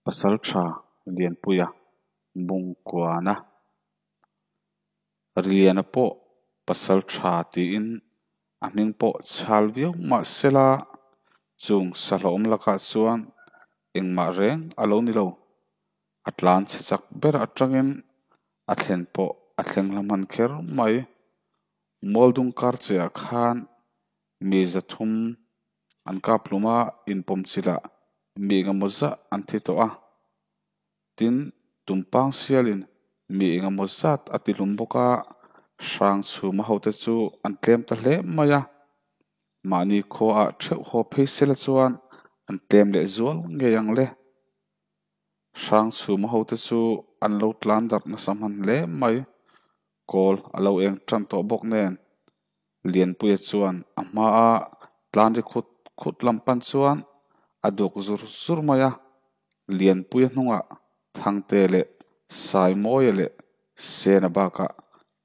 Pasalṭha Lianpuia Bungkuana Riliana pawh Pasalṭha tiin a hming pawh chhal viau mah sela chung sahlawm lakah chuan engmah reng a lo ni lo. A tlan chhe chak ber atangin a thlen pawh a thleng hla hman kher mai. Mualdung kar cheah khan mi 300 an kap hlum a, inpawm chilh mi engemaw zah an thi tawh a. Tin, tumpang sialin mi engemaw zat a ti hlum bawk a, hrang chhuma hote chu an tlem ta hle mai a. Mahni khuaah theuh haw phei sela chuan an tlem leh zual ngei ang le. Hrang chhuma hote chu an lo tlan darh nasa hman hle mai. Kawl a lo eng tan tawh bawk nen. Lianpuia chuan a hmaa tlan ri khut khut lam pan chuan a duk zur zur mai a. Lianpuia hnungah Thangte leh Saimawia leh Sena bakah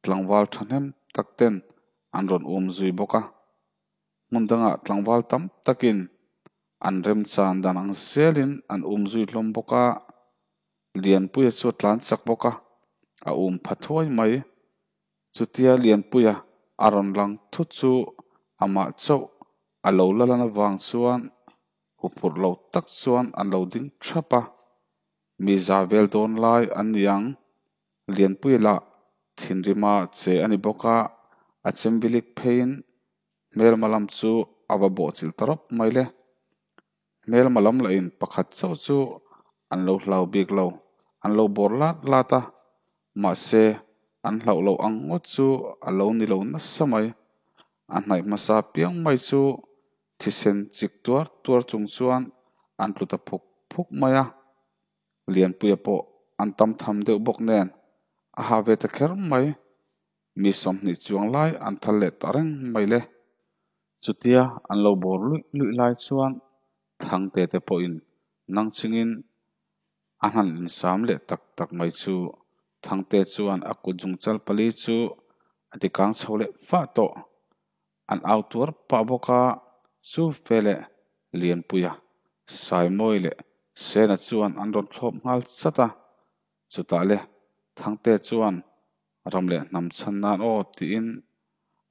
tlangval thahnem tak ten an rawn um zui bawk a. Hmun dangah tlangval tam takin an remchan dan ang zelin an um zui hlawm bawk a. Lianpuia chu a tlan chak bawk a, a um pha thuai mai. Chutia Lianpuia a rawn lang thut chu amah chauh a lo la lan avang chuan huphurh lo tak chuan an lo ding thap a. Mi za vel dawn lai an ni ang. Lianpuia lah thinrima che a ni bawk a, a chemvilik pheiin hmelma lam chu a va bawhchilh ta rawp mai le. Hmelma lam lahin pakhat chauh chu an lo hlau bik lo, an lo bawr lat lat a, mahse an hlauh loh ang ngawt chu a lo ni lo nasa mai. A hnaih hmasa piang mai chu thisen chik tuar tuar chung chuan an tlu ta phuk phuk mai a. Lianpuia pawh an tam tham deuh bawk nen a hah ve ta kher mai. Mi 20 chuang lai an thal leh ta reng mai le. Chutia an lo bawr luih luih lai chuan Thangte te pawhin nang chingin a han insam leh tak tak mai chu Thangte chuan a kut zungchal pali chu a ti kang chho leh fah tawh. An au tuar pah bawk a, chu fe leh Lianpuia, Saimawi leh Sena chuan an rawn thlawp nghal chat a. Chutah le Thangte chuan ram leh hnam chhan nan aw tiin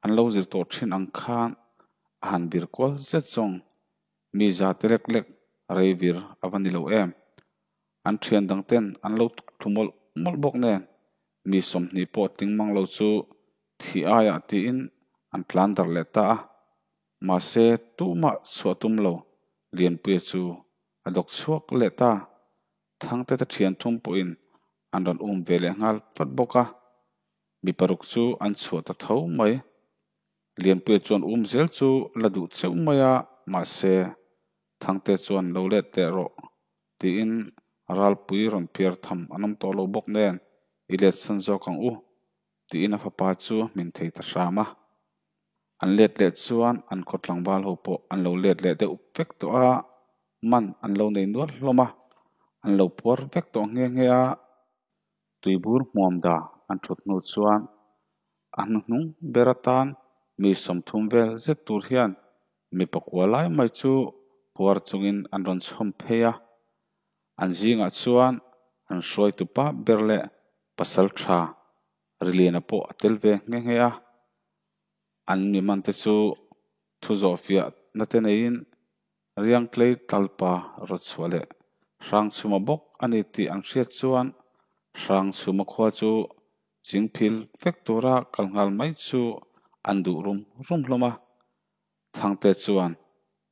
an lo zir tawh thin ang khan a han vir kual zet zawng. Mi za te lek lek rei vir a va ni lo em. An thian dang ten an lo thu mawlh mawlh bawk nen mi 20 pawh tling mang lo chu thi aiah tiin an tlan darh leh ta a. Mahse tumah chhuah tum lo Lianpuia chu a dawk chhuak leh ta. Thangte te thian thum pawhin an rawn um ve leh nghal vat bawk a. Mi paruk chu an chhuah ta tho mai. Lianpuia chuan um zel chu la duh cheuh mai a, mahse Thangte chuan lo let teh rawh tiin ralpui rawn phiar tham an awm tawh lo bawk nen i let san zawk ang u tiin a fapa chu hmin thei ta hram a. An let leh chuan an khaw tlangval ho pawh an lo let leh deuh vek tawh a, man an lo nei nual hlawm a, an lo puar vek tawh nghe nghe a. Tuibur hmuam da an thut hnu chuan a hnuhnung ber atan mi 30 vel zet tur hian mi pakua lai mai chu puar chungin an rawn chhawm phei a. An zingah chuan an hruaitu pa ber leh pasalṭha Riliana pawh a tel ve nghe nghe a. An mi man te chu thu zawh fiah na te neiin Riangtlei talpa rawt chhuah leh Hrangchhuma bawk a ni tih an hriat chuan Hrangchhuma khua chu chingphil vek tura kal nghal mai chu an duh rum rum hlawm a. Thangte chuan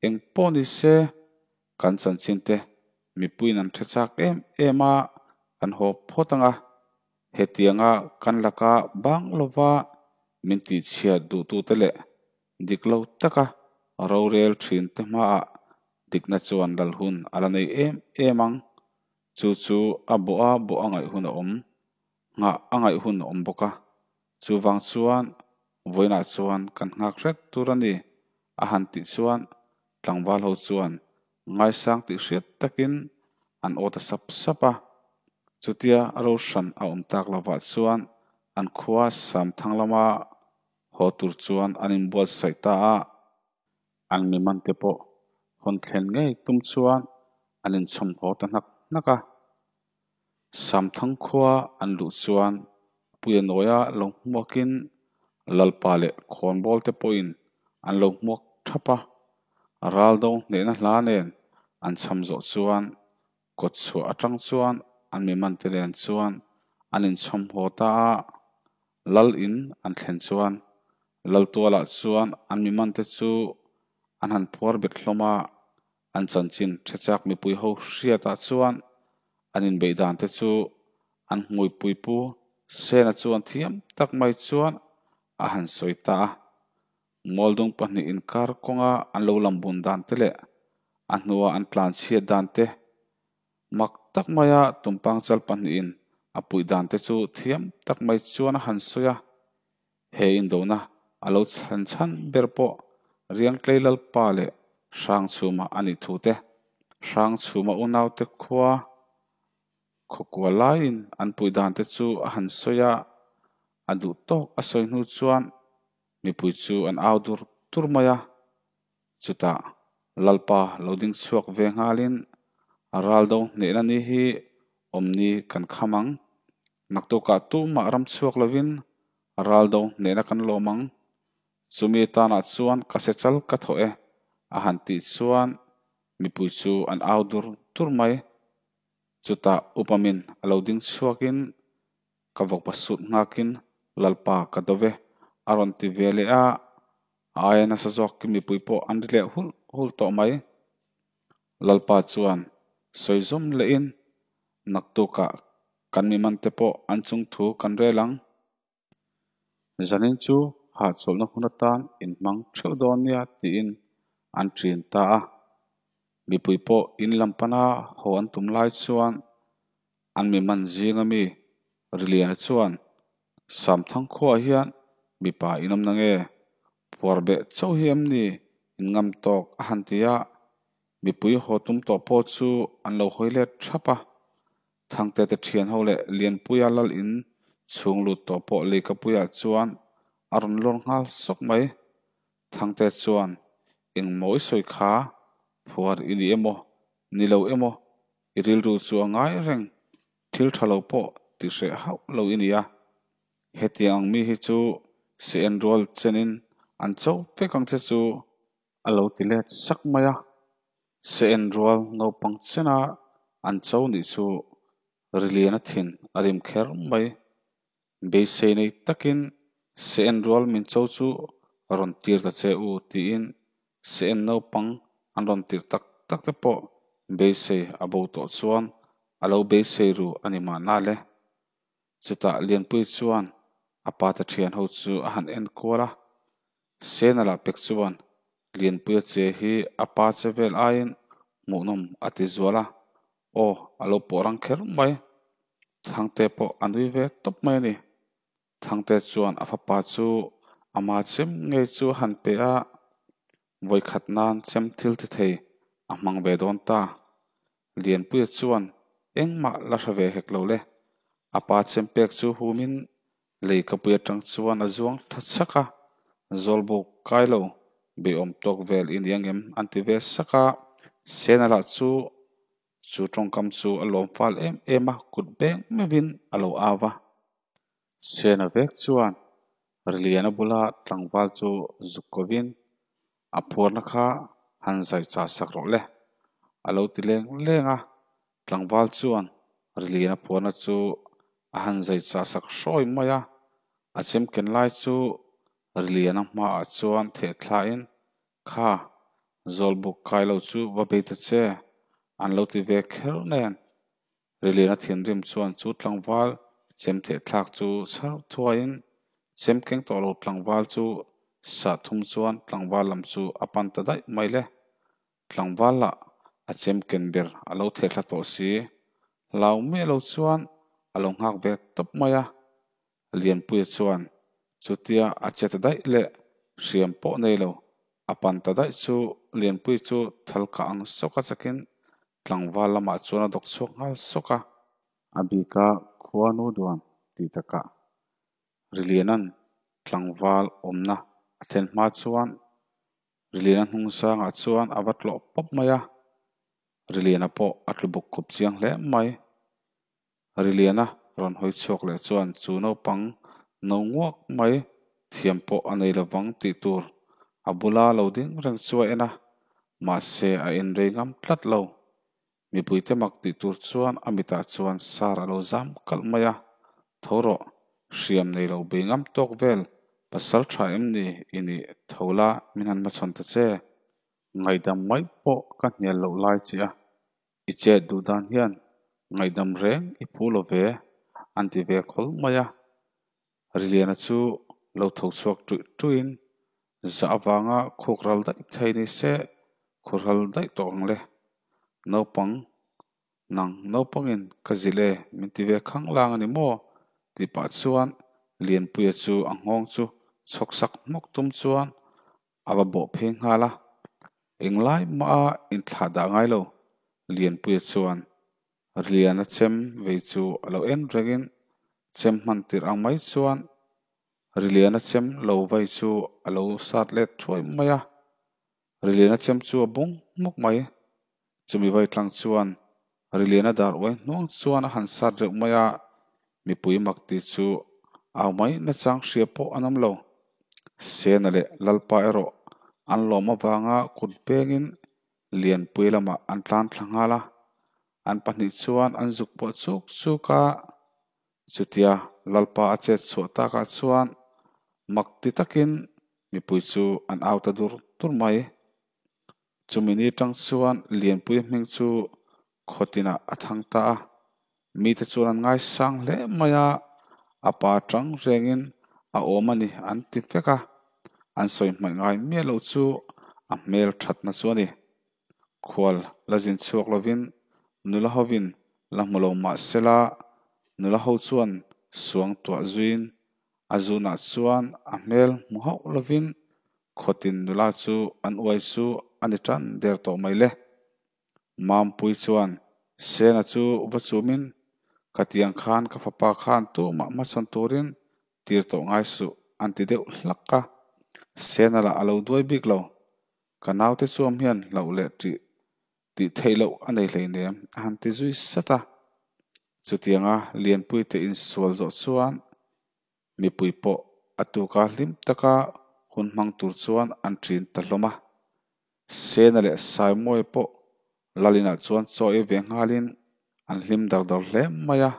eng pawh ni se kan chanchin te mipuiin an hre chak em em a, kan haw phawt ang a. Hetianga kan laka bang lova min tihchhiat duhtute leh dik lo taka rorel thin te hmaah dikna chuan lal hun a la nei em em ang. Chu chu a bawh a bawh a ngaih hun a awm, nghah a ngaih hun a awm bawk a. Chuvang chuan vawiinah chuan kan nghak hret tur a ni a han tih chuan tlangval ho chuan ngaisang tih hriat takin an aw ta sap sap a. Chutia ro hran a awm tak lovah chuan an khua Samthang lama haw tur chuan an inbuatsaih ta a. An mi man te pawh hawn thlen ngei tum chuan an inchhawm haw ta hnak hnak a. Samthang khua an luh chuan Puia Nawia lo hmuakin Lalpa leh Khawnbawl te pawhin an lo hmuak thap a. Raldo hnehna hla nen an cham zawh chuan kawtchhuah atang chuan an mi man te nen chuan an inchhawm haw ta a. Lal in an thlen chuan Laltualah chuan an mi man te chu an han phuar bet hlawm a. An chanchin ṭhechak mipui ho hriatah chuan an inbeih dan te chu an hmuipui pu Sena chuan thiam tak mai chuan a han sawi ta a. Mualdung pahnih inkar kawnga an lo lambun dan te leh a hnua an tlan chhiat dan te, mak tak maia tumpang chal pahnihin a puih dan te chu thiam tak mai chuan a han sawi a. He indona a lo chhan chhan ber pawh Riangtlei Lalpa leh Hrangchhuma a nih thu te, Hrangchhuma unaute khua khawkua laiin an puih dan te chu a han sawi a, a duh tawk a sawi hnu chuan mipui chu an au dur dur mai a. Chutah Lalpa lo ding chhuak ve nghalin Raldo hnehna ni hi awmni kan kham ang. Naktukah tumah ram chhuak lovin Raldo hnehna kan lawm ang. Chumi tanah chuan ka se chal ka thaw e a han tih chuan mipui chu an au dur dur mai. Chutah Upamin a lo ding chhuakin ka vawkpa sut nghakin Lalpa ka do ve a rawn ti ve leh a, a aia nasa zawk ki mipui pawh an ri leh hulh hulh tawh mai. Lalpa chuan sawi zawm lehin naktukah kan mi man te pawh an chung thu kan rel ang. Zanin chu hahchawlhna hun atan inhmang theuh dawn nia tiin an ṭin ta a. Mipui pawh in lam pana haw an tum lai chuan an mi man zinga mi Riliana chuan, Samthang khuaah hian mipa in awm nange? Phuar beh chauh hi em ni in ngam tawk a han ti a. Mipui haw tum tawh pawh chu an lo hawi let thap a. Thangte te thian ho leh Lianpuia lal in chhung lut tawh pawh Leikapuiah chuan a rawn lawr nghal sawk mai. Thangte chuan, Engmaw i sawi kha? Phuar i ni emaw? Ni lo emaw? I rilru chu a ngai reng. Thil tha lo pawh ti hreh hauh lo i nia. Hetiang ang mi hi chu se en rual chenin an cho vek ang che chu a lo ti let sak mai a. Se en rual naupang chena an cho nih chu Riliana thin a rim kher mai. Beisei nei takin se en rual min cho chu rawn tir ta che u tiin se en naupang an rawn tir tak tak te pawh beisei a bo tawh chuan a lo beisei ru a ni mahna le. Chutah Lianpui chuan a pa te thian ho chu a han en kual a, Sena lah pek chuan Lianpuia che hi a pa che vel aiin hmuhnawm a ti zual a, aw a lo pawh rang kher mai. Thangte pawh a nui ve tawp mai a ni. Thangte chuan a fapa chu ama chem ngei chu a han pe a, vawikhat nan chem thil ti thei a hmang ve dawn ta. Lianpuia chuan engmah la hre ve hek lo le. A pa chem pek chu humin lei kapui atang chuan a zuang tha chak a, Zawlbuk kai lo beiawm tawk vel i ni angem an ti ve sak a, Sena lah chu chu tawngkam chu a lawm fal em em a, kut beng meuhin a lo au va. Sena vek chuan Riliana bula tlangval chu zuk kovin a phuarna kha han zai chah sak rawh le a lo ti leng leng a, tlangval chuan Riliana phuarna chu a han zai chah sak hrawi mai a, a chem ken lai chu Riliana hmaah chuan theh thlain Kha, Zawlbuk kai lo chu va bei ta che an lo ti ve kher nen. Riliana thinrim chuan chu tlangval chem theh thlak chu chhar thuaiin chem keng tawh lo tlangval chu sah thum chuan tlangval lam chu a pan ta daih mai le. Tlangval lah a chem ken ber a lo theh thla tawh si. Hlau miah lo chuan a lo nghak ve tawp mai a. Lianpuia chuan chutia a che ta daih leh hriam pawh nei lo a pan ta daih chu Lianpui chu thal kah ang sawk a chakin tlangval lamah chuan a dawk chhuak nghal sawk a. A bika khua nu duan tih takah Riliana'n tlangval awmna a thlen hma chuan Riliana hnung sangah chuan a va tlawh pawp mai a. Riliana pawh a tlu buk khup chiang hle mai. Riliana rawn hawi chhuak leh chuan chu naupang no nguak mai thiam pawh a nei lovang tih tur a bula lo ding reng chu a en a, mahse a en rei ngam tlat lo. Mipuite mak tih tur chuan a mitah chuan sar a lo zam kalh mai a, Tho rawh, hriam nei lo bei ngam tawk vel, pasal tha em ni i nih tho la min han hmachhawn ta che. Ngaihdam mai pawh ka hnial loh lai che a, i chet duh dan hian ngaihdam reng i phu lo ve, an ti ve khawl mai a. Riliana chu lo tho chhuak ṭuih ṭuihin zah avanga khuk ral daih thei ni se khuhral daih tawh ang le. Naupang, nang naupangin ka zilh e min ti ve khang lang a ni maw? tih pah chuan Lianpuia chu a nghawng chu chhawk sak hmawk tum chuan a va bawh phei nghal a. Englai maha inthlah dah ngai lo Lianpuia chuan Riliana chem vei chu a lo en rengin chem hman tirh ang mai chuan Riliana chem lo vai chu a lo sat let thuai mai a. Riliana chem chu a bung hmuk mai. Chumi vai tlang chuan Riliana dar uai hnuang chuan a han sat reuh mai a, mipui mak ti chu au mai nachang hria pawh an awm lo. Sena leh Lalpa erawh an lawm avanga kut pengin Lianpui lamah an tlan thla nghal a, an pahnih chuan an zuk pawh chuk chuk a. Chutia Lalpa a chet chhuah takah chuan mak ti takin mipui chu an au ta dur dur mai. Chumi ni tang chuan Lianpui hming chu khawtinah a thang ta a, mite chuan an ngaisang hle mai a, a pa tang rengin a awm a ni an ti vek a, an sawi hmaih ngai miah loh chu a hmel thatna chu a ni. Khual la zin chhuak lovin nula hovin la hmu lo mah sela, nula ho chuan suang tuah zuiin a zunah chuan a hmel hmu hauh lovin Khawtin nula chu an uai chu a ni tan der tawh mai le. Mampui chuan Sena chu va chumin, Khatiang khan ka fapa khan tumah hmachhawn turin tir tawh ngai suh an ti deuh hlak a. Sena lah a lo duai bik lo. Ka naute chuam hian hlauh leh ṭih tih theih loh a nei hleinem a han ti zui sat a. Chutianga Lianpuite insual zawh chuan Mipui pawh a tuka hlim taka hun hmang tur chuan an ṭin ta hlawm a. Sena leh Saimawia pawh Lalinah chuan chaw ei ve nghalin an hlim dar dar hle mai a.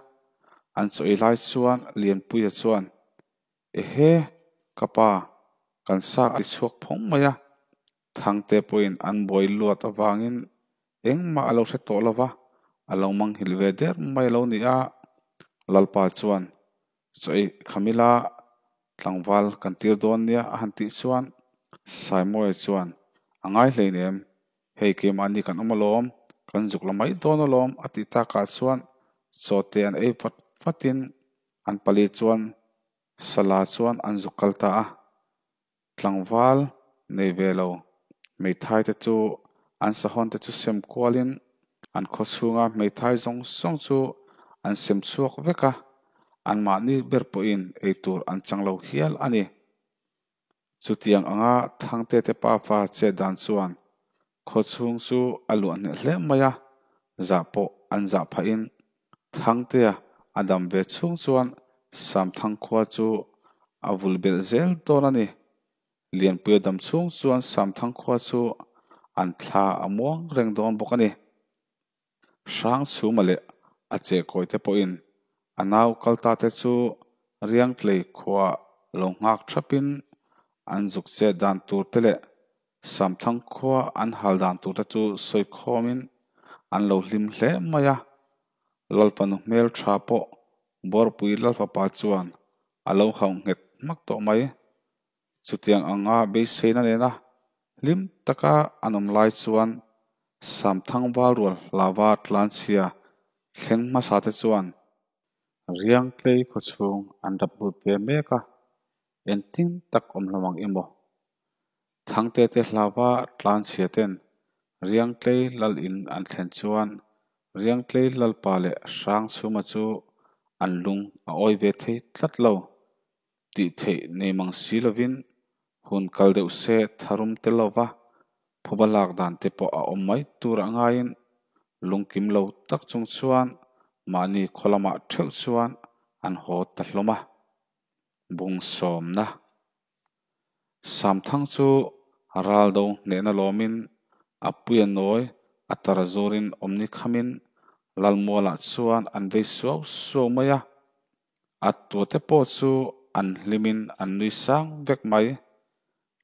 An chaw ei lai chuan Lianpuia chuan, Ehe, ka pa, kan sa a ti chhuak phawng mai a. Thangte pawhin an buai luat avangin engmah a lo hre tawh lo va, a lo manghilh ve der mai a lo ni a. Lalpa chuan, Chaw ei khamila tlangval kan tir dawn nia a han tih chuan Saimawia chuan, A ngai hleinem, hei keimahni kan awm alawm, kan zuk la mai dawn alawm a tih takah chuan chaw te an ei vat vatin an pali chuan sala chuan an zuk kal ta a. Tlangval nei ve lo hmeithai te chu an sahawn te chu sem kualin an khaw chhunga hmeithai zawng zawng chu an sem chhuak vek a, anmahni ber pawhin eitur an chang lo hial a ni. Chutiang anga Thangte te pafa chet dan chuan khaw chhung chu a luah hneh hle mai a, zah pawh an zah phahin Thangtea a dam ve chhung chuan Samthang khua chu a vul belh zel dawn a ni. Lianpuia dam chhung chuan Samthang khua chu an thla a muang reng dawn bawk a ni. Hrangchhuma leh a chehkawi te pawhin a nau kal ta te chu Riangtlei khua lo nghak thapin an zuk chet dan tur te leh Samthang khua an hal dan tur te chu sawi khawmin an lo hlim hle mai a. Lalfanu hmel tha pawh Bawrpui Lalfapa chuan a lo hauh nghet hmak tawh mai. Chutiang anga beiseina nena hlim taka an awm lai chuan Samthang Valrual hlava tlanchhia thleng hmasa te chuan Riangtlei khawchhung an rap lut ve mek a, engtin tak awm hlawm ang emaw? Thangte te hlava tlanchhia ten Riangtlei lal in an thlen chuan Riangtlei lalpa leh Hrangchhuma chu an lung a awi ve thei tlat lo. Tih theih nei mang si lovin hun kal deuh se tharum tel lova phuba lak dan te pawh a awm mai tur a ngaiin Lungkim lo tak chung chuan mahni khaw lamah theuh chuan an haw ta hlawm a. Bung sawmna Samthang chu raldo hnehna lawmin a puia nawi a tar zurin awmni khamin Lalmualah chuan an vei suau suau mai a. A tuate pawh chu an hlimin an nui sang vek mai.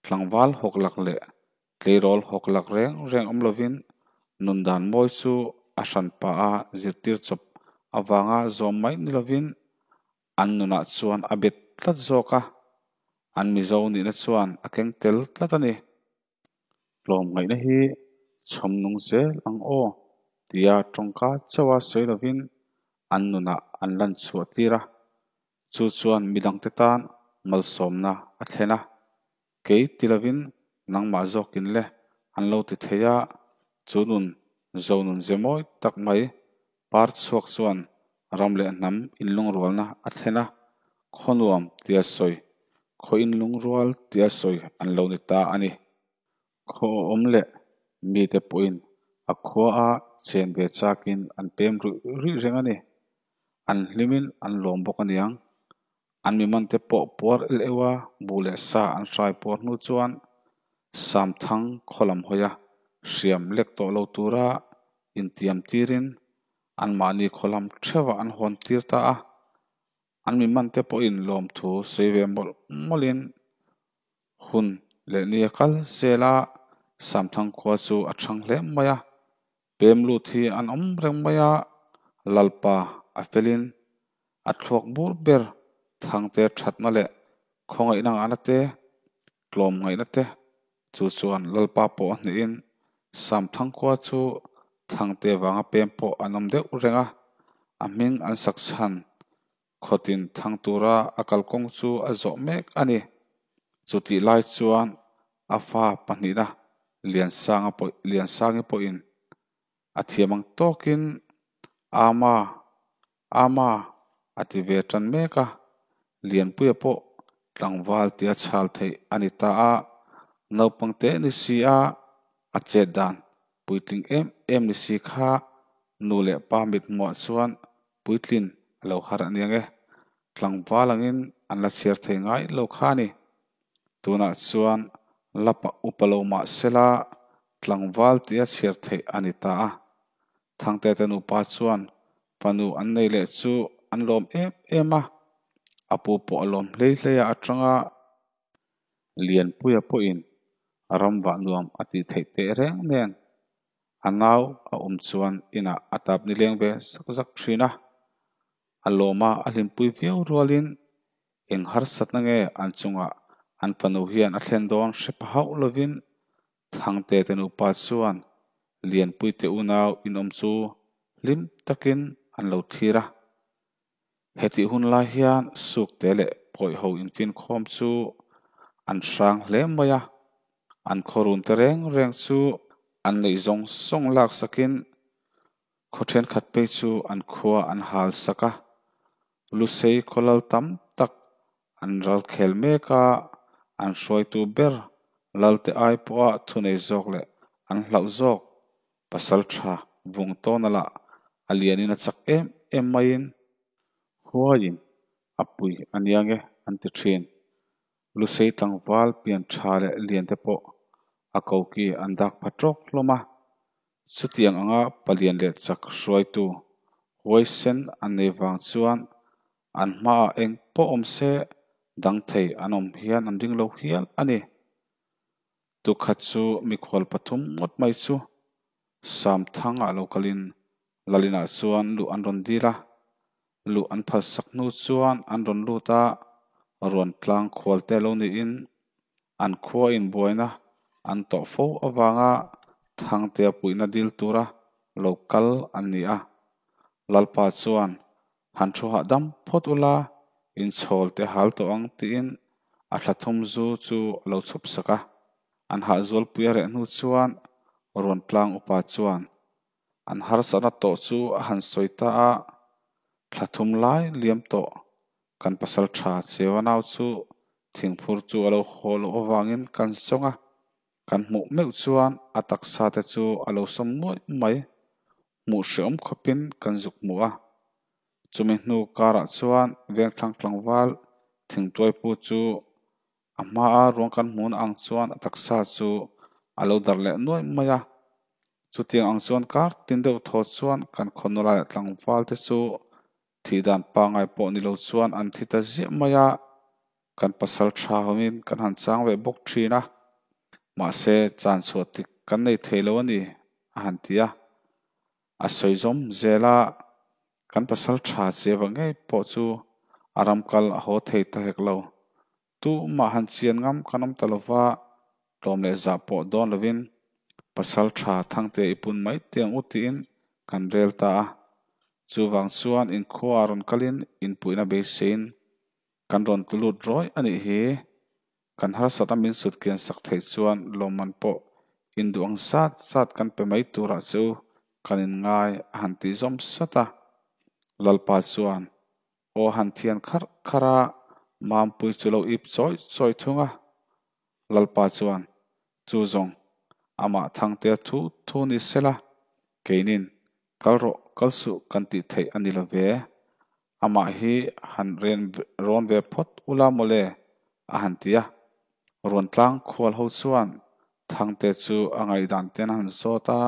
Tlangval hawklak leh tleirawl hawklak reng reng awm lovin nun dan mawi chu a hran pah a zirtir chawp avanga zawm mai ni lovin an nunah chuan a bet tlat zawk a, an Mizo nihna chuan a keng tel tlat a ni. Tlawmngaihna hi chhawm nung zel ang aw tia tawngka chauha sawi lovin an nunah an lan chhuah tir a, chu chuan midangte tan malsawmna a thlen a, kei ti lovin nangmah zawkin le an lo ti thei a, chu nun zo nun ze mawi tak mai par chhuak chuan ram leh hnam inlungrualna a thlen a, khaw nuam tia sawi, khaw inlungrual tia sawi an lo ni ta a ni. Khaw awm leh mite pawhin a khua a chen ve chakin an pem ruih ruih reng a ni. An hlimin an lawm bawk a niang. An mimante pawh puar el euh a, buh leh sa an hrai puar hnu chuan Samthang khaw lam hawi a hriam lek tawh lo tura intiam tirin anmahni khaw lam theuhah an hawn tir ta a. An mimante pawhin lawmthu sawi ve mawlh mawlhin Hun leh ni a kal zel a, Samthang khua chu a thang hle mai a. Pem lut hi an awm reng mai a, Lalpa a felin a thluak bur ber Thangte thatna leh khawngaihna ngahna te, tlawm ngaihna te chu chuan Lalpa pawh a hnehin Samthang khua chu Thangte vanga pem pawh an awm deuh reng a, a hming an sak chhan Khawtin thang tura a kalkawng chu a zawh mek a ni. Chutih lai chuan a fa pahnihna Liansanga pawh Liansangi pawhin a thiam ang tawkin Ama, Ama a ti ve tan mek a, Lianpuia pawh tlangval tia chhal theih a ni ta a, naupang te ni si a, a chet dan puitling em em ni si kha nu leh pa mithmuah chuan Puitlin a lo harh a niang e. Tlangval angin an la chhiar thei ngai lo kha a ni. Tunah chuan lapa upa lo mah sela tlangval tia chhiar theih a ni ta a. Thangtete nupa chuan fanu an nei leh chu an lawm em em a, a pu pawh a lawm hlei hlei a atanga Lianpuia pawhin ram vah nuam a tih theih teh reng nen A nau a awm chuan inah a tap nileng ve zak zak thin a. A lawma a hlimpui viau rualin eng harsatna nge an chungah an fanu hian a thlen dawn hre pha hauh lovin Thangte te nupa chuan Lianpuite unau inawm chu hlim takin an lo thlir a. Hetih hun lai hian sukte leh pawihho infinkhawm chu an hrang hle mai a, an khawrun te reng reng chu an neih zawng zawng laksakin khaw thenkhat phei chu an khua an hal sak a, Lusei khawlal tam tak an ral khel mek a, an hruaitu ber Lalte ai pawha thunei zawk leh an hlauh zawk Pasal tha vung tawn ala a lianin a chak em em maiin huaiin a pui a nia nge an ti thin. Lusei tlangval pian tha leh lian te pawh a koki an dak pha tawk hlawm a. Chutiang anga palian leh chak hruaitu huaisen an nei vang chuan an hmaah eng pawh awm se dang thei an awm hian an ring lo hial a ni. Tukhat chu mikhual pathum ngawt mai chu Samthangah lo kalin Lalinah chuan luh an rawn dil a, luh an phalsak hnu chuan an rawn lut a, ruan tlang khual te lo niin an khua inbuaina an tawh fo avanga Thangtea puihna dil tura lo kal an ni a. Lalpa chuan Han thu hahdam phawt ula, inchhawl te hal tawh ang tiin a thla thum zu chu a lo chhup sak a. An hahzualpui a reh hnu chuan rawn tlang upa chuan an harsatna tawh chu a han sawi ta a, thla thum lai liam tawh kan pasal tha Chewa nau chu thingphur chu a lo haw loh avangin kan zawng a, kan hmuh meuh chuan a taksa te chu a lo sawm nuaih mai. Hmuh hrehawm khawpin kan zuk hmu a. Chumi hnu karah chuan vengthlang tlangval thingtuaipu chu a hmaa ruang kan hmuhna ang chuan a taksa chu a lo darh leh nuai mai a. Chutiang ang chuan kar tin deuh thaw chuan kan khawnula leh tlangval te chu thih dan pangngai pawh ni lo chuan an thi ta ziah mai a, kan pasal tha hoin kan han chang ve bawk thin a. Mahse, chan chhuah tik kan nei thei lo a ni, a han ti a. A sawi zawm zel a, kan pasal tha cheva ngei pawh chu a ram kal a haw thei ta hek lo. Tumah han chian ngam kan awm ta lo va, tlawm leh zah pawh dawn lovin pasal tha Thangte i pun mai tiang u tiin kan rel ta a. Chuvang chuan inkhua rawn kalin inpuihna beiseiin kan rawn tlu lut rawih a nih hi. Kan harsat a min sut kian sak theih chuan lawmman pawh induh ang zat zat kan pe mai turah che u kan inngai a han tih zawm sat a. Lalpa chuan aw han thian kharh kharh a, Mampui chu lo ip chawi chawi thung a. Lalpa chuan chu zawng amah Thangtea thu thu ni sela, keinin kal rawh kal suh kan tih theih a ni lo ve. Amah hi han ren rawn ve phawt ula mawle a han ti a. Ruantlang khual ho chuan Thangte chu a ngaihdan ten a han zawt a,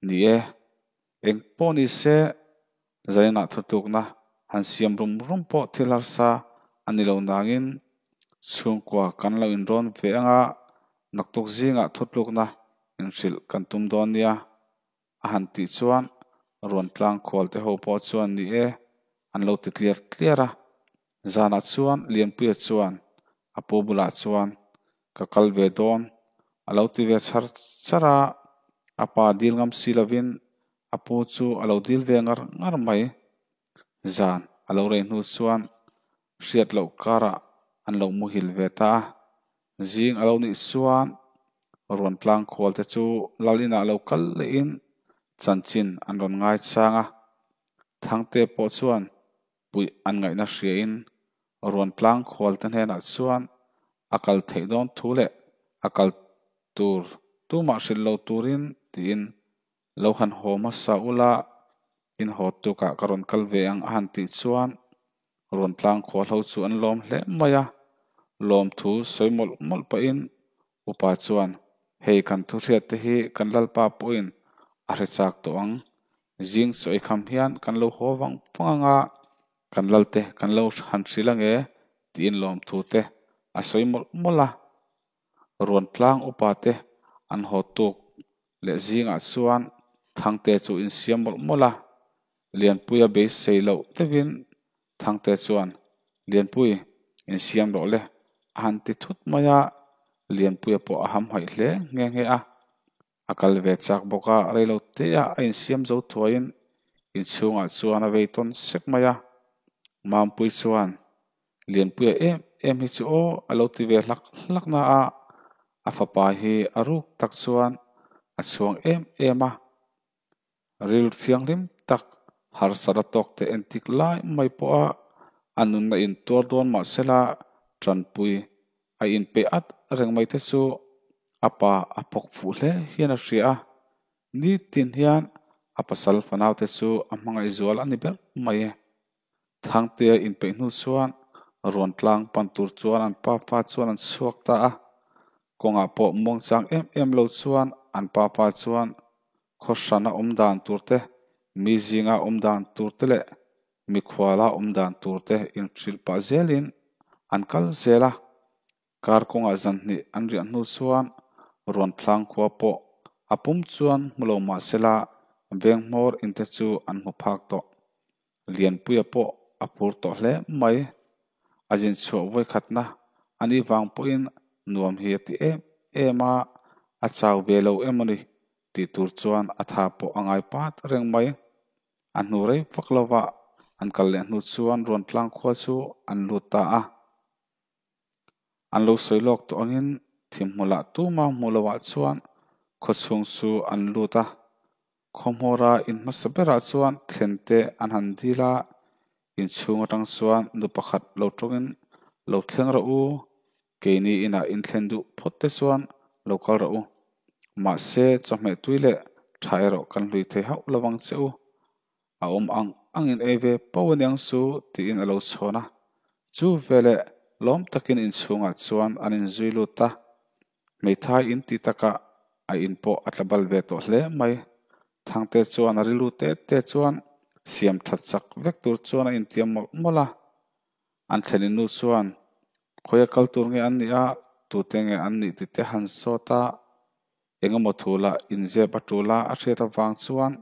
Ni e, eng pawh ni se zainah thutlukna han siam rum rum pawh thil harsa a ni lo nangin chhungkua kan lo inrawn ve anga naktuk zingah thutlukna inhrilh kan tum dawn nia. A han tih chuan Ruantlang khualte ho pawh chuan ni e an lo ti tliar tliar a. Zanah chuan Lianpuia chuan a pu bulah chuan ka kal ve dawn a lo ti ve char char a, a pa dil ngam si lovin a pu chu a lo dil ve ngar ngar mai. Zan a lo rei hnu chuan hriat loh karah an lo muhil ve ta a. Zing a lo nih chuan Ruantlang khualte chu lal inah lo kal lehin chanchin an rawn ngaichang a. Thangte pawh chuan puih an ngaihna hriain Ruantlang khualte hnenah chuan a kal theih dawn thu leh a kal tur tumah hrilh lo turin tiin lo han haw hmasa ula in haw tukah ka rawn kal ve ang a han tih chuan Ruantlang khualho chu an lawm hle mai a, lawmthu sawi mawlh mawlh pahin upa chuan hei kan thu hriat te hi kan lalpa pawhin a hre chak tawh ang, zing chaw ei kham hian kan lo haw vang vang anga kan lalte kan lo han hrilh ange tiin lawmthu te a sawi mawlh mawlh a. Ruantlang upa te an haw tuk leh zingah chuan Thangte chu insiam mawlh mawlh a, Lianpuia beisei loh deuhin Thangte chuan, Lianpui, insiam rawh le, a han ti thut mai a, Lianpuia pawh a hamhaih hle nghe nghe a. A kal ve chak bawk a, reilo teah a insiam zo thuaiin inchhungah chuan a vei tawn sek mai a. Mampui chuan, Lianpuia em em hi chu aw a lo ti ve hlak hlak na a, a fapa hi a ruk tak chuan a chhuang em em a. Rilru thianghlim tak harsat a tawk te entik lai mai pawha a nunna intuar dawn mahsela tanpui a inpeih at reng mai te chu a pa a phawk fuh hle hian a hria a, nitin hian a pasal fanaute chu a hmangaih zual a ni ber mai e. Thangtea inpeih hnu chuan Ruantlang pan tur chuan an pa fa chuan an chhuak ta a, kawngah pawh muangchang em em lo chuan an pa fa chuan khaw hrana awm dan tur te, mi zinga awm dan tur te leh mikhuala awm dan tur te inhrilh pah zelin an kal zel a. Kar kawngah zan hnih an riah hnu chuan Ruantlang khua pawh a pum chuan hmu lo mah sela veng hmawr inte chu an hmu phak tawh. Lianpuia pawh a phur tawh hle mai. A zin chhuah vawikhatna a nih vang pawhin nuam hi a ti em em a, a chau ve lo em a ni tih tur chuan a tha pawh a ngai pat reng mai. A hnu rei vak lova an kal leh hnu chuan Ruantlang khua chu an lut ta a. An lo sawi lawk tawh angin thimhmulah tuma hmuh lohah chuan khawchhung chu an lut a. Khawhmawra in hmasa berah chuan thlen te an han dil a, inchhung atang chuan nu pakhat lo tawngin lo thleng rawh u, keini inah in thlen duh phawt te chuan lo kal rawh u. Mahse chawhmeh tui leh. Tha erawh kan hlui thei hauh lo ang che u. A awm ang angin ei ve pauh aniang chu tiin a lo chhawn a. Chu veleh lawm takin inchhungah chuan an inzui lut a. Hmeithai in tih takah a in pawh a tla bal ve tawh hle mai. Thangte chuan a rilru te te chuan siam that chak vek tur chuan a intiam mawlh mawlh a. An thlenin nu chuan khawia kal tur nge an nih a, tute nge an nih tih te han zawt a. Engemaw thu lah inzep a tul a a hriat avang chuan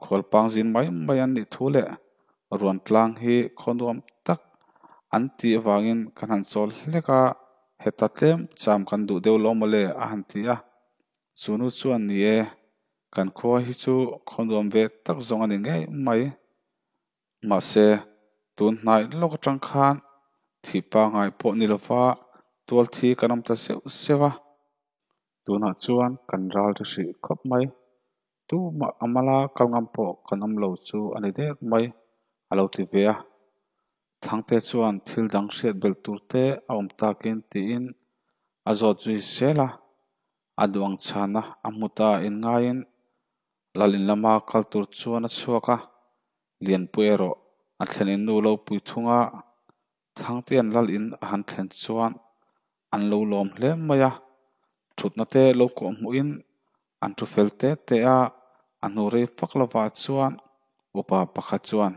khualpang zin mai mai an nih thu leh ruan tlang hi khaw nuam tak an tih avangin kan han chawl hlek a, heta tlem cham kan duh deuh lo mawle a han ti a. Chu nu chuan ni e, kan khua hi chu khaw nuam ve tak zawng a ni ngei mai. Mahse, tun hnai lawk atang khan thih pangngai pawh ni lova tual thi kan awm ta zeuh zeuh a. Tunah chuan kan ral ri hrih khawp mai. Tumah a mala kal ngam pawh kan awm lo chu a ni dek mai, a lo ti ve a. Thangte chuan thil dang hriat belh tur te a awm takin tiin a zawt zui zel a. A duang chhana a hmu ta inngaiin Lal in lama kal tur chuan a chhuak a. Lianpui erawh a thlen in nu lo pui thung a. Thangtean lal in a han thlen chuan an lo lawm hle mai a, thutna te lo kawh hmuhin an thu fel te te a, a hnu rei fak lovah chuan upa pakhat chuan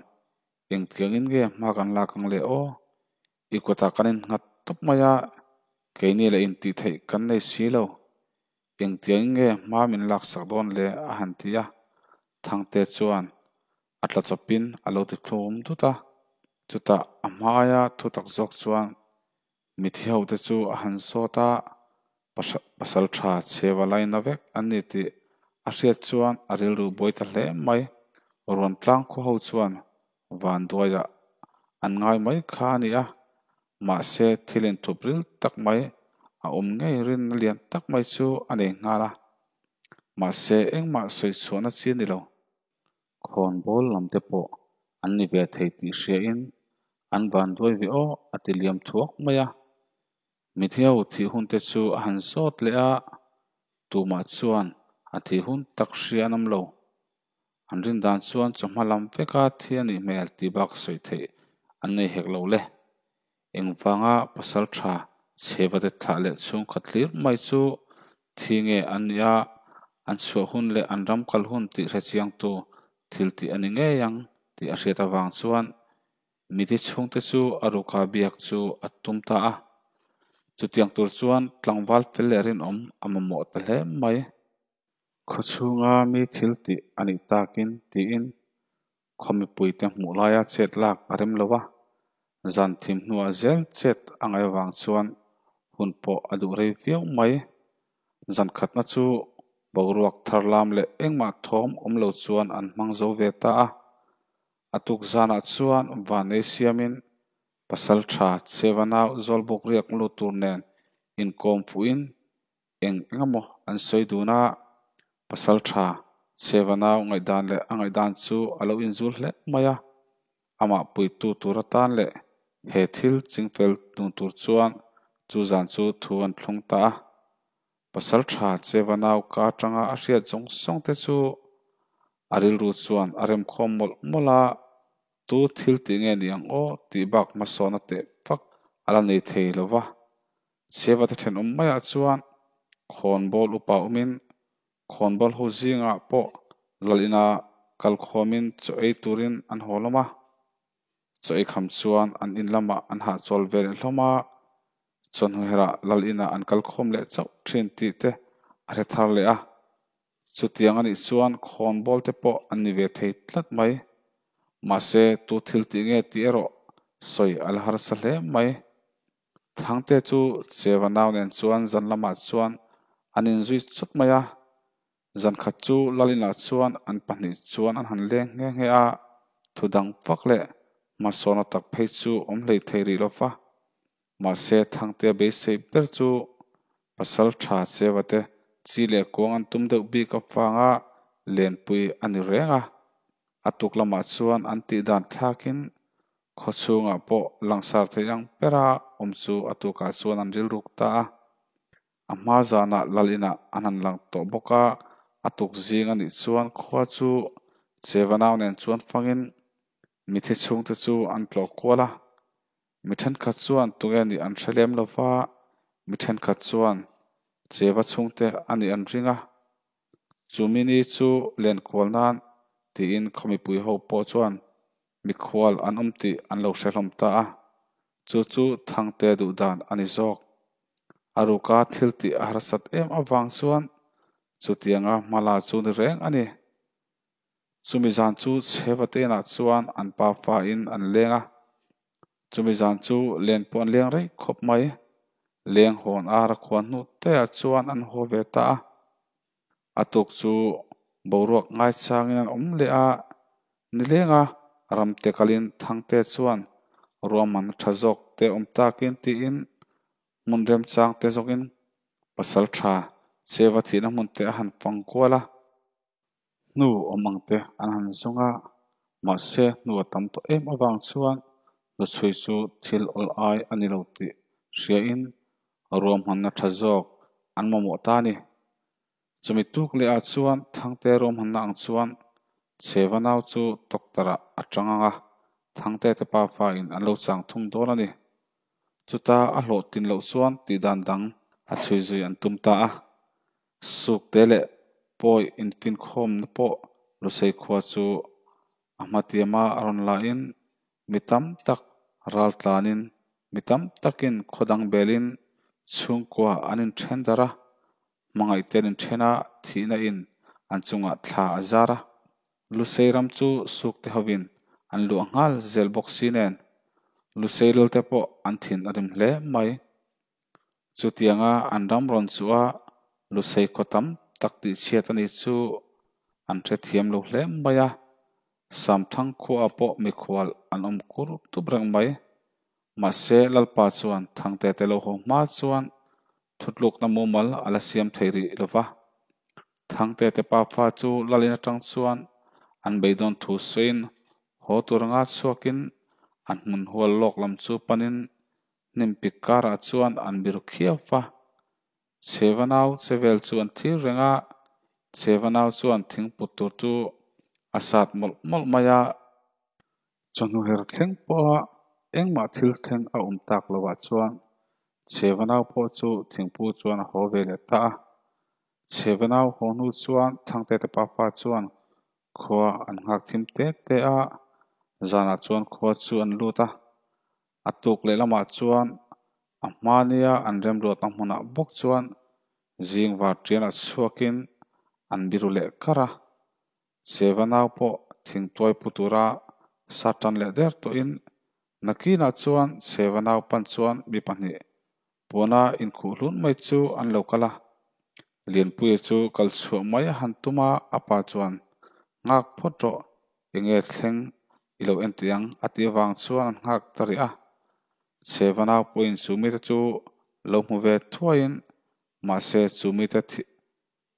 engtiangin nge hma kan lak ang le aw, i kutah kan innghat tawp mai a, keini leh intih theih kan nei si lo, engtiangin nge hma min laksak dawn le a han ti a, Thangte chuan a tla chawpin a lo ti thlum dut a, chutah a hmaia thu tak zawk chuan mithi ho te chu a han zawt a, pasal tha chheva laina vek an ni tih a hriat chuan a rilru buai ta hle mai. Ruan tlang khaw ho chuan vanduaiah an ngai mai kha a ni a, mahse thil inthup ril tak mai a awm ngei rinna lian tak mai chu a nei nghal a, mahse engmah sawi chhuahna chi a ni lo. Khawnbawl lam te pawh an ni ve thei tih hriain an vanduai ve aw a ti liam thuak mai a. Mithiau thih hun te chu a han zawt leh a, tumah chuan a thih hun tak hria an awm lo. An rin dan chuan chawhma lam veka thi a nih hmel tih bak sawi theih an nei hek lo le. Engvanga pasal tha chhevate thlah leh chhungkhat hlir mai chu thi nge an nih a, an chhuah hun leh an ram kal hun tih hre chiangtu thil tih a ni ngei ang tih a hriat avang chuan miti chhungte chu a ruka biak chu a tum ta a. Chutiang tur chuan tlangval fel leh rinawm a mamawh ta hle mai. Khawchhunga mi thil tih a nih takin tiin khaw mipuite hmuh laia chet lak a rem lo a, zan thim hnuah zel chet a ngaih avang chuan hun pawh a duh rei viau mai. Zan khatna chu boruak thar lam leh engmah thawm awm lo chuan an hmang zo ve ta a. A tuk zanah chuan vanei siamin pasal tha chheva nau zawlbuk riak lut tur nen inkawm fuhin Eng eng emaw an sawi dun a, pasal tha Chheva nau ngaihdan leh a ngaihdan chu a lo inzul hle mai a. Amah puitu tur atan leh he thil chingfel dun tur chuan chu zan chu thu an thlung ta a. Pasal tha Chheva nau ka atanga a hriat zawng zawng te chu a rilru chuan a remkhawm mawlh mawlh a, tu thil tih nge ni ang aw tih bak hmasawna teh vak a la nei thei lo va. Chhiavate thenawm maiah chuan khawnbawl upa awmin khawnbawl ho zingah pawh lal ina kal khawmin chaw ei turin an haw hlawm a. Chaw ei kham chuan an in lamah an hahchawl ve leh hlawm a, chawhnu herah lal inah an kal khawm leh chauh thin tih te a hre thar leh a. Chutiang a nih chuan khawnbawl te pawh an ni ve thei tlat mai. Mahse, tu thil tih nge tih erawh sawi a la harsa hle mai. Thangte chu Cheva nau nen chuan zan lamah chuan an inzui chawt mai a. Zan khat chu Lalinah chuan an pahnih chuan an han leng nghe nghe a, thu dang vak leh hmasawna tak phei chu awm hlei thei rih lo va. Mahse, Thangtea beisei ber chu pasal tha Cheva te chi leh kuang an tum deuh bik avanga lenpui a ni reng a. A tuk lamah chuan an tih dan thlakin Khaw chhungah pawh langsar theih ang bera awm chu a tukah chuan an rilruk ta a. A hma zanah lal inah an han lang tawh bawk a, A tuk zing a nih chuan khua chu Cheva nau nen chuan fangin mithi chhungte chu an tlawh kual a. Mi thenkhat chuan tunge nih an hre lem lo va, mi thenkhat chuan Cheva chhungte a nih an ring a. Chumi ni chu lenkual nan tiin khaw mipui ho pawh chuan mikhual an awm tih an lo hre hlawm ta a. Chu chu Thangte duh dan a ni zawk. A ruka thil tih a harsat em avang chuan chutianga hmala chu ni reng a ni. Chumi zan chu Chheva te inah chuan an pa fa in an leng a. Chumi zan chu len pawh an leng rei khawp mai. Leng hawn ar a khuan hnu te ah chuan an haw ve ta a. A tuk chu boruak ngaichangin an awm leh a, nilenga ramte kalin Thangte chuan ruahmanna tha zawk te awm takin tiin hmun remchang te zawkin pasal tha Cheva thihna hmun te a han fang kual a. Hnu awm ang te an han zawng a, mahse hnu a tam tawh em avang chuan hnuchhui chu thil awl ai a ni lo tih hriain ruahmanna tha zawk an mamawh ta a ni. Chumi tuk leh ah chuan Thangte ruahmanna ang chuan Chheva nau chu doctor ah a tang ang a, Thangte te pafa in an lo chang thung dawn a ni. Chuta a hlawh tin loh chuan tih dan dang a chhui zui an tum ta a. Sukte leh pawi infinkhawmna pawh Lusei khua chu a hmatiama a rawn lahin mi tam tak ral tlanin mi tam takin khaw dang belin chhungkua an inthen darh a, hmangaihte an inthen a, thihna in an chungah thla a zar a. Lusei ram chu sukte hovin an luah nghal zel bawk si nen Lusei lalte pawh an thin a rim hle mai. Chutianga an ram rawn chu a Lusei khaw tam tak tih chhiat a ni chu an hrethiam lo hle mai a, Samthang khuaah pawh mikhual an awm kur tup reng mai. Mahse, Lalpa chuan Thangte te lo haw hma chuan thutlukna mumal a la siam thei rih lo va. Thangte te pafa chu Lalin atang chuan an beidawn thu sawiin haw tur anga chhuakin an hmun hual lawk lam chu panin Hnim pik karah chuan an biru khiau va. Chheva nau che vel chu an thlir reng a, Chheva nau chuan thingput tur chu a sat mawlh mawlh mai a. Chawhnu her thleng pawha engmah thil thleng a awm tak lovah chuan Chheva nau pawh chu thingpu chuan a haw ve leh ta a. Chheva nau haw hnu chuan Thangte te pafa chuan khua an nghak thim te te a, zanah chuan khua chu an lut a. A tuk leh lamah chuan a hma nia an remruatna hmunah bawk chuan zing var ṭianah chhuakin an biru leh kar a. Seva nau pawh thingtuai pu tura sa ṭan leh der tawhin nakinah chuan Seva nau pan chuan mi pahnih puana inkhuh hlun mai chu an lo kal a. Lianpuia chu kal chhuah mai a han tum a, a pa chuan, Nghak phawt rawh, enge thleng i lo en tih ang a tih avang chuan an nghak ta rih a. Chheva nau pawhin chu mite chu lo hmu ve thuaiin mahse chu mite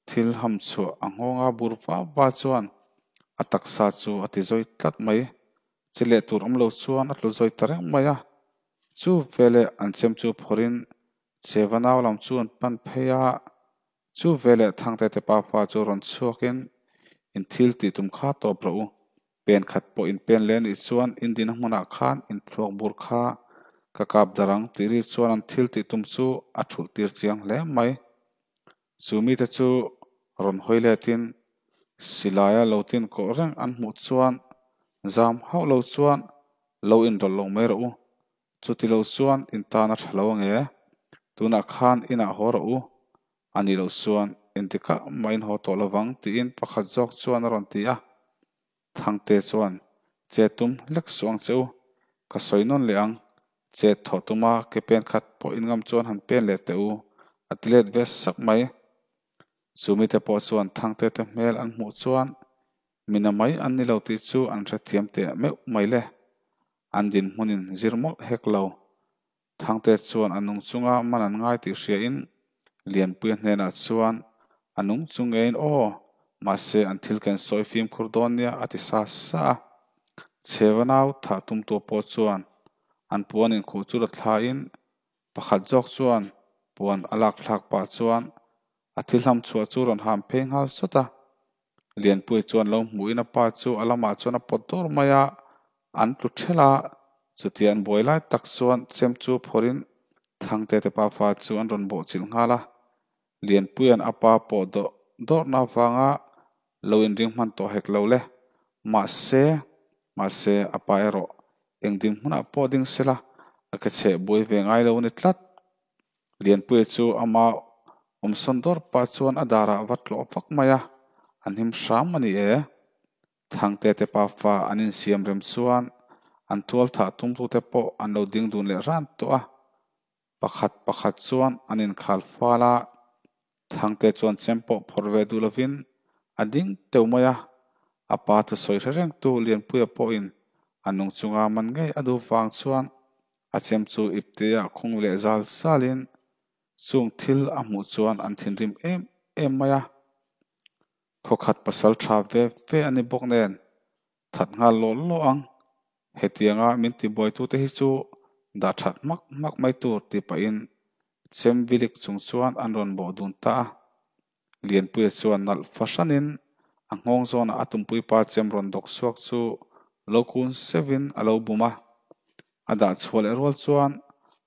thil ham chhuah a nghawnga bur va va chuan a taksa chu a ti zawi tlat mai. Che leh tur awm lo chuan a tlu zawi ta reng mai a. Chu veleh an chem chu phawrhin Chheva nau lam chu an pan phei a. Chu veleh Thangte te pafa chu rawn chhuakin in thil tih tum kha tawp rawh u. Pen khat pawh in pen leh anih chuan in dina hmunah khan in thluak bur kha ka kap dar ang tih ri chuan an thil tih tum chu a thulh tir chiang hle mai. Chu mite chu rawn hawi letin silaia lo tin kawh reng an hmuh chuan zam hauh lo chuan lo inrawlh lo mai rawh u. Chuti lo chuan in tan a tha lo ange. Tunah khan inah haw rawh u. A nih loh chuan engtikah mah in haw tawh lovang tiin pakhat zawk chuan a rawn ti a. Thangte chuan, Che tum hlek suh ang che u. Ka sawi nawn leh ang. Che thawh tuma ke pen khat pawh in ngam chuan han pen leh teh u, a ti let ve sak mai. Chu mite pawh chuan Thangte te hmel an hmuh chuan mina mai an ni lo tih chu an hrethiam teh meuh mai le. An dinhmunin zir mawlh hek lo. Thangte chuan a nung chunga man an ngai tih hriain Lianpuia hnenah chuan a nung chu ngeiin aw, mahse an thil ken sawi fimkhur dawn nia a ti sa sa a. Chheva nau thah tumtu pawh chuan an puan inkhuh chu la thlain pakhat zawk chuan puan a lak thlak pah chuan. A thil ham chhuah chu rawn ham phei nghal sawt a. Lianpuia chuan lo hmuhin a pa chu a lamah chuan a pawt dawr mai a, an tlu ṭhelh a. Chutia an buai lai tak chuan chem chu phawrhin Thangte te pafa chu an rawn bawhchilh nghal a. Lianpuia'n a pa pawh dawrh dawrhna avanga lo inring hman tawh hek lo le. Mahse, mahse a pa erawh eng dinhmunah pawh ding sela a ke chheh buai ve ngai lo a ni tlat. Lianpuia chu ama awmsawn dawr pah chuan a darah va tlawh vak mai a, an him hram a ni e. Thangte te pafa an insiam rem chuan an tual thah tumtute pawh an lo ding dun leh ran tawh a. Pakhat pakhat chuan an inkhal fal a, Thangte chuan chem pawh phawrh ve duh lovin a ding teuh mai a. A pa thusawi hre rengtu Lianpuia pawhin a nung chunga man ngei a duh vang chuan A chem chu ipteah khung leh zal zalin chung thil a hmuh chuan an thinrim em em mai a. Khawkhat pasal tha ve ve a ni bawk nen that nghal lawh lawh ang. Hetianga min tibuaitute hi chu dah that hmak hmak mai tur tih pahin chem vilik chung chuan an rawn bawh dun ta a. Lianpuia chuan nalh fahranin a nghawng zawnah a tumpuipa chem rawn dawk chhuak chu lo kun seuhin a lo bum a. A dah chhuah leh rual chuan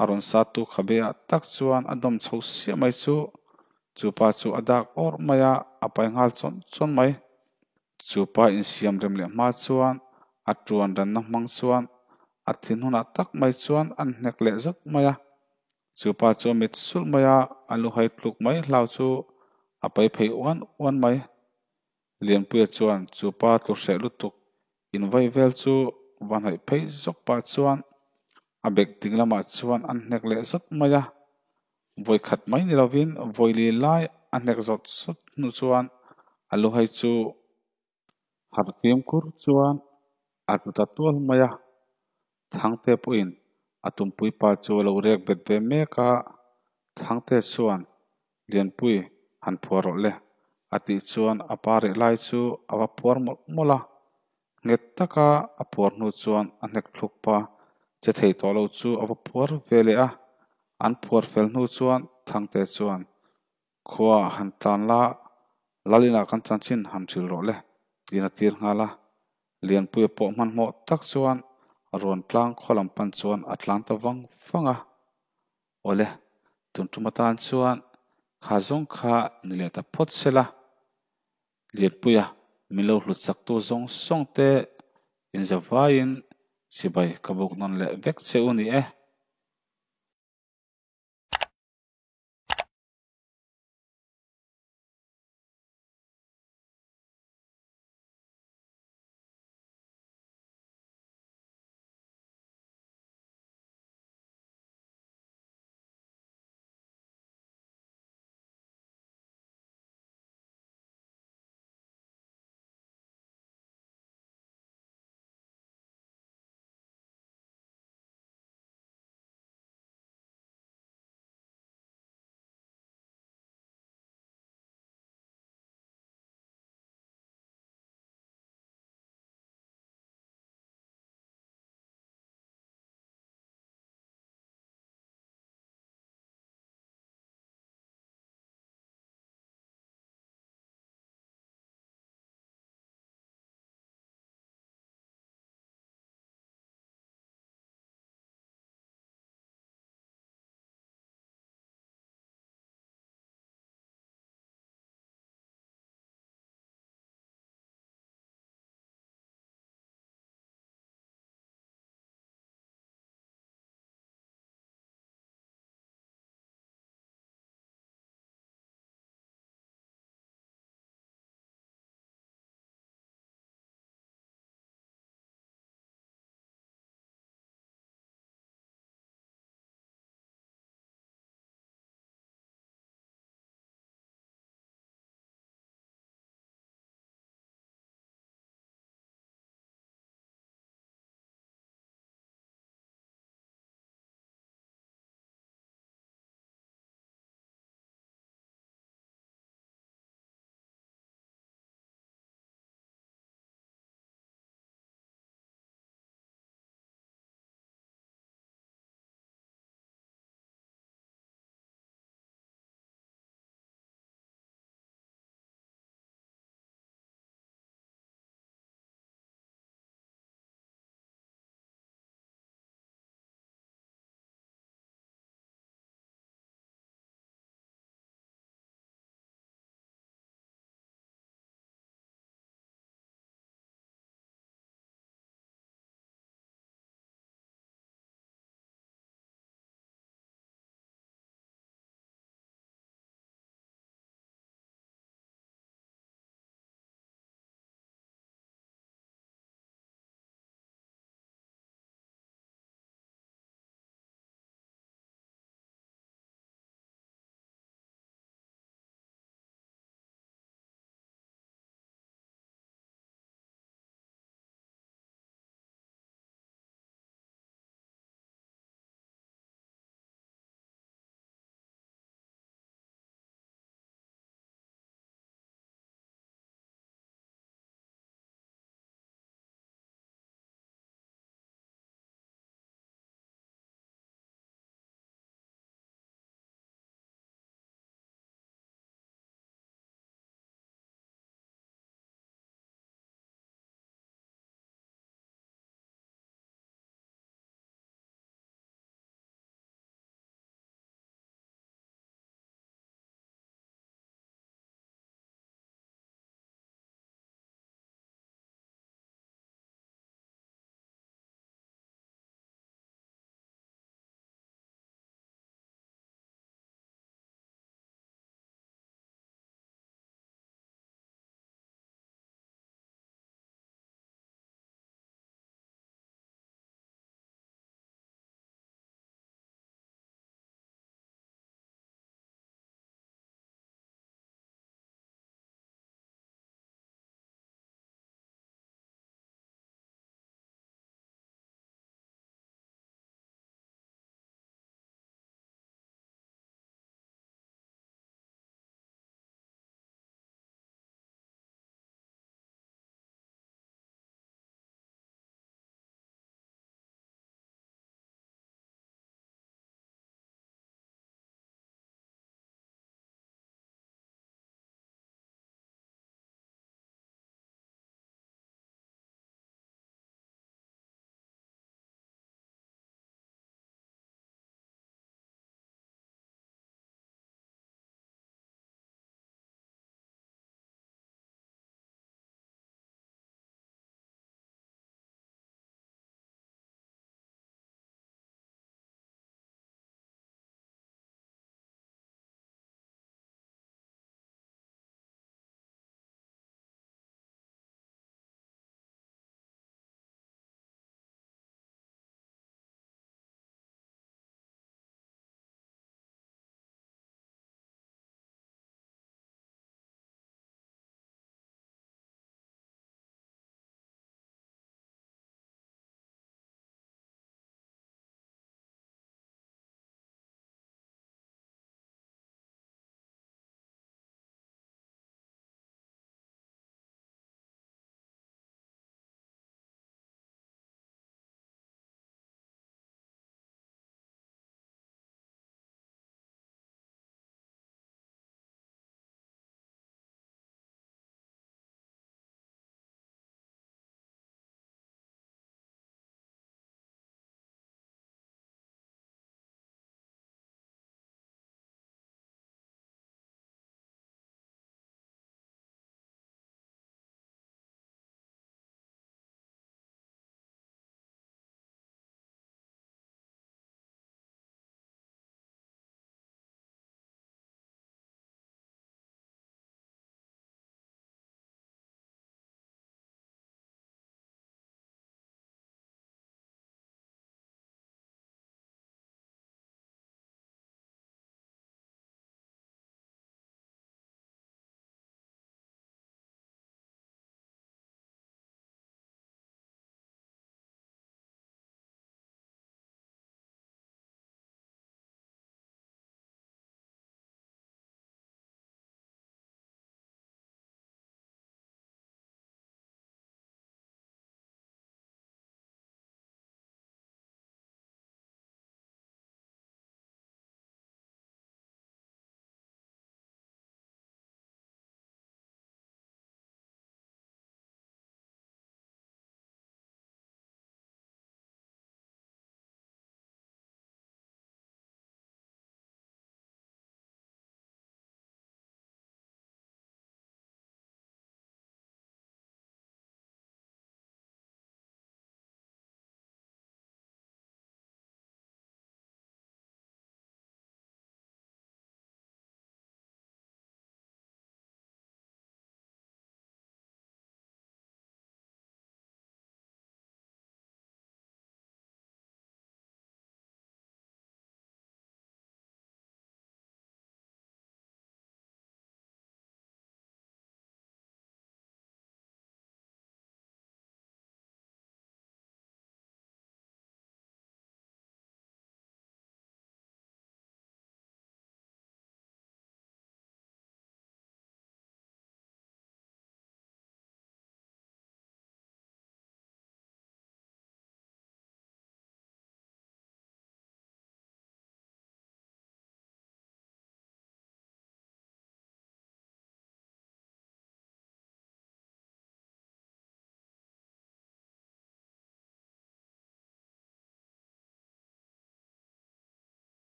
a rawn sattu khabeah tak chuan a dawm chho siah mai chu chupa chu a dak awrh mai a, a pai nghal chawn chawn mai. Chupa insiam rem leh hma chuan a tuan ranna hmang chuan a thin hunah tak mai chuan an hnek leh zat mai a. Chupa chu a mit sulh mai a, a lu hai tluk mai hlau chu a pai phei uan uan mai. Lianpuia chuan chupa tlu hreh lutuk invai vel chu va hnaih phei zawk pah chuan a bek ding lamah chuan an hnek leh zawt mai a. Vawi khat mai ni lovin vawi li lai a hnek zawt zawt hnu chuan a lu hai chu Harh fimkhur chuan a tlu ta tual mai a, Thangte pawhin a tumpui pa chu a lo rek bet ve mek a, Thangte chuan Lianpui han phuar rawh le a tih chuan a pa reh lai chu a va phuar mawlh mawlh a, nghet taka a phuar hnu chuan a hnek thluk pa che thei tawh lo chu a va phuar ve leh a, an phuar fel hnu chuan Thangte chuan Khua han tlan la, Lalina kan chanchin han hril rawh le, tiin a tir nghal a. Lianpuia pawh hmanhmawh tak chuan rawn tlang khaw lam pan chuan a tlan ta vang vang a. Awle, tun tum atan chuan kha zawng kha ni leh ta phawt se la. Lianpuia min lo hlut chaktu zawng zawng te inzavaiin chibai ka buk nawn leh vek che u ni e.